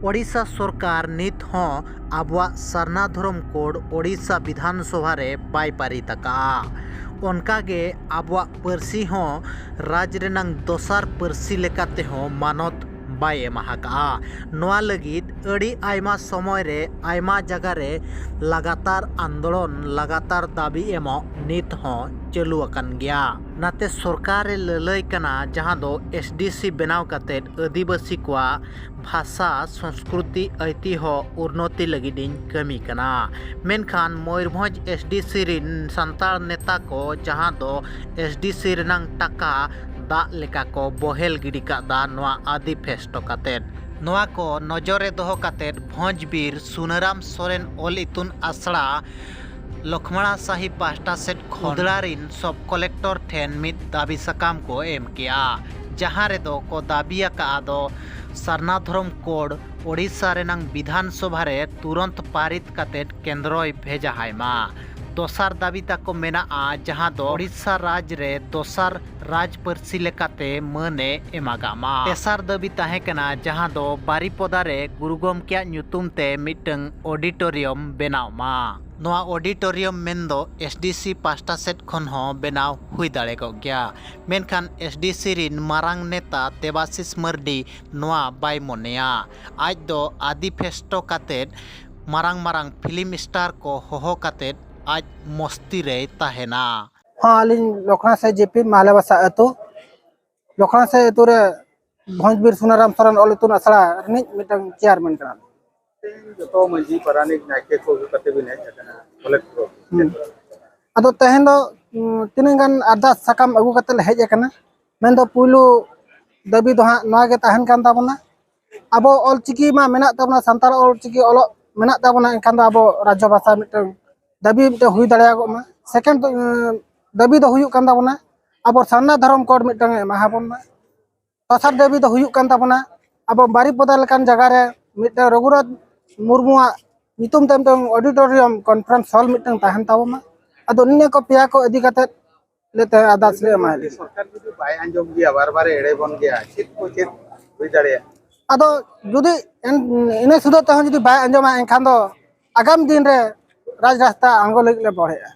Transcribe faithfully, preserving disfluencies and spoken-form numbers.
ᱳᱰᱤᱥᱟ ᱥᱚᱨᱠᱟᱨ ᱱᱤᱛ ᱦᱚᱸ ᱟᱵᱚᱣᱟᱜ ᱥᱟᱨᱱᱟ ᱫᱷᱚᱨᱚᱢ ᱠᱳᱰ ᱳᱰᱤᱥᱟ ᱵᱤᱫᱷᱟᱱ ᱥᱚᱵᱷᱟ ᱨᱮ ᱵᱟᱭ ᱯᱟᱹᱨᱤᱛ ᱟᱠᱟᱫᱼᱟ᱾ ᱚᱱᱠᱟᱜᱮ ᱟᱵᱚᱣᱟᱜ ᱯᱟᱹᱨᱥᱤ ᱦᱚᱸ ᱨᱟᱡᱽ ᱨᱮᱱᱟᱝ ᱫᱚᱥᱟᱨ ᱯᱟᱹᱨᱥᱤ ᱞᱮᱠᱟ ᱛᱮᱦᱚᱸ ᱢᱟᱱᱚᱛ ᱵᱟᱭ ᱮᱢᱟ ᱟᱠᱟᱫᱼᱟ᱾ ᱱᱚᱣᱟ ᱞᱟᱹᱜᱤᱫ ᱟᱹᱰᱤ ᱟᱭᱢᱟ ᱥᱚᱢᱚᱭ ᱨᱮ ᱟᱭᱢᱟ ᱡᱟᱭᱜᱟ ᱨᱮ ᱞᱟᱜᱟᱛᱟᱨ ᱟᱱᱫᱳᱞᱚᱱ, ᱞᱟᱜᱟᱛᱟᱨ ᱫᱟᱹᱵᱤ ᱮᱢᱚᱜ ᱱᱤᱛ ᱦᱚᱸ ᱪᱟᱹᱞᱩ ᱟᱠᱟᱱ ᱜᱮᱭᱟ᱾ ᱱᱟᱛᱮ ᱥᱚᱨᱠᱟᱨ ᱮ ᱞᱟᱹᱞᱟᱹᱭ ᱠᱟᱱᱟ, ᱡᱟᱦᱟᱸ ᱫᱚ ᱮᱥ ᱰᱤ ᱥᱤ ᱵᱮᱱᱟᱣ ᱠᱟᱛᱮᱫ ᱟᱹᱫᱤᱵᱟᱹᱥᱤ ᱠᱚᱣᱟᱜ ᱵᱷᱟᱥᱟ, ᱥᱚᱸᱥᱠᱨᱩᱛᱤ, ᱟᱹᱭᱛᱤᱦᱚ ᱩᱱᱱᱚᱛᱤ ᱞᱟᱹᱜᱤᱫ ᱤᱧ ᱠᱟᱹᱢᱤ ᱠᱟᱱᱟ᱾ ᱢᱮᱱᱠᱷᱟᱱ ᱢᱚᱭᱩᱨᱵᱷᱚᱸᱡᱽ ᱮᱥ ᱰᱤ ᱥᱤ ᱨᱤᱱ ᱥᱟᱱᱛᱟᱲ ᱱᱮᱛᱟ ᱠᱚ, ᱡᱟᱦᱟᱸ ᱫᱚ ᱮᱥ ᱰᱤ ᱥᱤ ᱨᱮᱱᱟᱝ ᱴᱟᱠᱟ ᱫᱟᱜ ᱞᱮᱠᱟ ᱠᱚ ᱵᱚᱦᱮᱞ ᱜᱤᱰᱤ ᱠᱟᱜᱫᱟ ᱱᱚᱣᱟ ᱟᱹᱫᱤ ᱯᱷᱮᱥᱴᱚ ᱠᱟᱛᱮᱫ᱾ ᱱᱚᱣᱟ ᱠᱚ ᱱᱚᱡᱚᱨ ᱨᱮ ᱫᱚᱦᱚ ᱠᱟᱛᱮᱫ ᱵᱷᱚᱸᱡᱽ ᱵᱤᱨ ᱥᱩᱱᱟᱹᱨᱟᱢ ᱥᱚᱨᱮᱱ ᱚᱞ ᱤᱛᱩᱱ ᱟᱥᱲᱟ ᱞᱚᱠᱷᱢᱟᱲᱟ ᱥᱟᱦᱤ ᱯᱟᱦᱴᱟ ᱥᱮᱫ ᱠᱷᱚᱱ ᱩᱫᱽᱲᱟ ᱨᱤᱱ ᱥᱚᱵ ᱠᱚᱞᱮᱠᱴᱚᱨ ᱴᱷᱮᱱ ᱢᱤᱫ ᱫᱟᱹᱵᱤ ᱥᱟᱠᱟᱢ ᱠᱚ ᱮᱢ ᱠᱮᱜᱼᱟ, ᱡᱟᱦᱟᱸ ᱨᱮᱫᱚ ᱠᱚ ᱫᱟᱹᱵᱤ ᱟᱠᱟᱫ ᱫᱚ ᱥᱟᱨᱱᱟ ᱫᱷᱚᱨᱚᱢ ᱠᱳᱰ ᱳᱰᱤᱥᱟ ᱨᱮᱱᱟᱝ ᱵᱤᱫᱷᱟᱱ ᱥᱚᱵᱷᱟ ᱨᱮ ᱛᱩᱨᱚᱱᱛ ᱯᱟᱨᱤᱛ ᱠᱟᱛᱮᱫ ᱠᱮᱱᱫᱨᱚᱭ ᱵᱷᱮᱡᱟ ᱦᱟᱭ ᱢᱟ᱾ ᱫᱚᱥᱟᱨ ᱫᱟᱹᱵᱤ ᱛᱟᱠᱚ ᱢᱮᱱᱟᱜᱼᱟ, ᱡᱟᱦᱟᱸ ᱫᱚ ᱳᱰᱤᱥᱟ ᱨᱟᱡᱽ ᱨᱮ ᱫᱚᱥᱟᱨ ᱨᱟᱡᱽ ᱯᱟᱹᱨᱥᱤ ᱞᱮᱠᱟᱛᱮ ᱢᱟᱹᱱ ᱮ ᱮᱢᱟᱜᱟᱜ ᱢᱟ᱾ ᱛᱮᱥᱟᱨ ᱫᱟᱹᱵᱤ ᱛᱟᱦᱮᱸ ᱠᱟᱱᱟ, ᱡᱟᱦᱟᱸ ᱫᱚ ᱵᱟᱨᱤᱯᱚᱫᱟ ᱨᱮ ᱜᱩᱨᱩ ᱜᱚᱢᱠᱮᱭᱟᱜ ᱧᱩᱛᱩᱢ ᱛᱮ ᱢᱤᱫᱴᱟᱝ ᱚᱰᱤᱴᱳᱨᱤᱭᱟᱢ ᱵᱮᱱᱟᱣ ᱢᱟ᱾ ᱱᱚᱣᱟ ᱚᱰᱤᱴᱳᱨᱤᱭᱟᱢ ᱢᱮᱱᱫᱚ ᱮᱥ ᱰᱤ ᱥᱤ ᱯᱟᱦᱴᱟ ᱥᱮᱫ ᱠᱷᱚᱱ ᱦᱚᱸ ᱵᱮᱱᱟᱣ ᱦᱩᱭ ᱫᱟᱲᱮ ᱠᱚᱜ ᱜᱮᱭᱟ, ᱢᱮᱱᱠᱷᱟᱱ ᱮᱥ ᱰᱤ ᱥᱤ ᱨᱤᱱ ᱢᱟᱨᱟᱝ ᱱᱮᱛᱟ ᱫᱮᱵᱟᱥᱤᱥ ᱢᱟᱨᱰᱤ ᱱᱚᱣᱟ ᱵᱟᱭ ᱢᱚᱱᱮᱭᱟ᱾ ᱟᱡ ᱫᱚ ᱟᱹᱫᱤ ᱯᱷᱮᱥᱴᱚ ᱠᱟᱛᱮᱫ ᱢᱟᱨᱟᱝ ᱢᱟᱨᱟᱝ ᱯᱷᱤᱞᱢ ᱥᱴᱟᱨ ᱠᱚ ᱦᱚᱦᱚ ᱠᱟᱛᱮᱫ ᱟᱡ ᱢᱚᱥᱛᱤ ᱨᱮᱭ ᱛᱟᱦᱮᱱᱟ᱾ ᱦᱚᱸ, ᱟᱹᱞᱤᱧ ᱞᱚᱠᱷᱱᱟ ᱥᱮ ᱡᱮ ᱯᱤ ᱢᱟᱦᱞᱮ ᱵᱟᱥᱟ ᱟᱹᱛᱩ, ᱞᱚᱠᱷᱱᱟ ᱥᱮ ᱟᱹᱛᱩ ᱨᱮ ᱵᱷᱚᱸᱡᱽ ᱵᱤᱨ ᱥᱩᱱᱟᱨᱟᱢ ᱥᱚᱨᱮᱱ ᱚᱞ ᱤᱛᱩᱱ ᱟᱥᱲᱟ ᱨᱤᱱᱤᱡ ᱢᱤᱫᱴᱟᱝ ᱪᱮᱭᱟᱨᱢᱮᱱ ᱠᱟᱱᱟ᱾ ᱛᱮᱦᱮᱧ ᱡᱚᱛᱚ ᱢᱟᱹᱡᱷᱤ, ᱯᱟᱨᱟᱱᱤᱠ, ᱱᱟᱭᱠᱮ ᱠᱚ ᱟᱹᱜᱩ ᱠᱟᱛᱮ ᱵᱤᱱ ᱦᱮᱡ ᱟᱠᱟᱱᱟ ᱠᱚᱞᱮᱠᱴᱚᱨ᱾ ᱦᱩᱸ᱾ ᱟᱫᱚ ᱛᱮᱦᱮᱧ ᱫᱚ, ᱩᱸ, ᱛᱤᱱᱟᱹᱜ ᱜᱟᱱ ᱟᱨᱫᱟᱥ ᱥᱟᱠᱟᱢ ᱟᱹᱜᱩ ᱠᱟᱛᱮ ᱞᱮ ᱦᱮᱡ ᱟᱠᱟᱱᱟ᱾ ᱢᱮᱱᱫᱚ ᱯᱩᱭᱞᱩ ᱫᱟᱹᱵᱤ ᱫᱚ ᱦᱟᱸᱜ ᱱᱚᱣᱟ ᱜᱮ ᱛᱟᱦᱮᱱ ᱠᱟᱱ ᱛᱟᱵᱚᱱᱟ, ᱟᱵᱚ ᱚᱞ ᱪᱤᱠᱤ ᱢᱟ ᱢᱮᱱᱟᱜ ᱛᱟᱵᱚᱱᱟ, ᱥᱟᱱᱛᱟᱲ ᱚᱞ ᱪᱤᱠᱤ ᱚᱞᱚᱜ ᱢᱮᱱᱟᱜ ᱛᱟᱵᱚᱱᱟ, ᱮᱱᱠᱷᱟᱱ ᱫᱚ ᱟᱵᱚ ᱨᱟᱡᱽᱡᱚ ᱵᱷᱟᱥᱟ ᱢᱤᱫᱴᱟᱝ ᱫᱟᱹᱵᱤ ᱢᱤᱫᱴᱟᱝ ᱦᱩᱭ ᱫᱟᱲᱮᱭᱟᱜᱚᱜ ᱢᱟ᱾ ᱥᱮᱠᱮᱱᱰ, ᱩᱸ, ᱫᱟᱹᱵᱤ ᱫᱚ ᱦᱩᱭᱩᱜ ᱠᱟᱱ ᱛᱟᱵᱚᱱᱟ ᱟᱵᱚ ᱥᱟᱨᱱᱟ ᱫᱷᱚᱨᱚᱢ ᱠᱳᱰ ᱢᱤᱫᱴᱟᱝ ᱮ ᱮᱢᱟ ᱵᱚᱱ ᱢᱟ᱾ ᱫᱚᱥᱟᱨ ᱫᱟᱹᱵᱤ ᱫᱚ ᱦᱩᱭᱩᱜ ᱠᱟᱱ ᱛᱟᱵᱚᱱᱟ ᱟᱵᱚ ᱵᱟᱨᱤᱯᱚᱫᱟ ᱞᱮᱠᱟᱱ ᱡᱟᱭᱜᱟ ᱨᱮ ᱢᱤᱫᱴᱟᱝ ᱨᱚᱜᱷᱩᱱᱟᱛᱷ ᱢᱩᱨᱢᱩᱣᱟᱜ ᱧᱩᱛᱩᱢ ᱛᱮ ᱢᱤᱫᱴᱟᱝ ᱚᱰᱤᱴᱳᱨᱤᱭᱟᱢ ᱠᱚᱱᱯᱷᱟᱨᱮᱱᱥ ᱦᱚᱞ ᱢᱤᱫᱴᱟᱝ ᱛᱟᱦᱮᱱ ᱛᱟᱵᱚᱱ ᱢᱟ᱾ ᱟᱫᱚ ᱱᱤᱭᱟᱹ ᱠᱚ ᱯᱮᱭᱟ ᱠᱚ ᱤᱫᱤ ᱠᱟᱛᱮᱫ ᱞᱮ ᱛᱮ ᱟᱨᱫᱟᱥ ᱞᱮ ᱮᱢᱟᱭᱟ᱾ ᱥᱚᱨᱠᱟᱨ ᱡᱩᱫᱤ ᱵᱟᱭ ᱟᱸᱡᱚᱢ ᱜᱮᱭᱟ, ᱵᱟᱨ ᱵᱟᱨ ᱮ ᱮᱲᱮ ᱵᱚᱱ ᱜᱮᱭᱟ, ᱪᱮᱫ ᱠᱚ ᱪᱮᱫ ᱦᱩᱭ ᱫᱟᱲᱮᱭᱟᱜᱼᱟ? ᱟᱫᱚ ᱡᱩᱫᱤ ᱮᱱ-, ᱤᱱᱟᱹ ᱥᱩᱫᱷᱟᱹ ᱛᱮᱦᱚᱸ ᱡᱩᱫᱤ ᱵᱟᱭ ᱟᱸᱡᱚᱢᱟ, ᱮᱱᱠᱷᱟᱱ ᱫᱚ ᱟᱜᱟᱢ ᱫᱤᱱ ᱨᱮ ᱨᱟᱡᱽ ᱨᱟᱥᱛᱟ ᱟᱬᱜᱚ ᱞᱟᱹᱜᱤᱫ ᱞᱮ ᱵᱚᱲᱦᱮᱜᱼᱟ᱾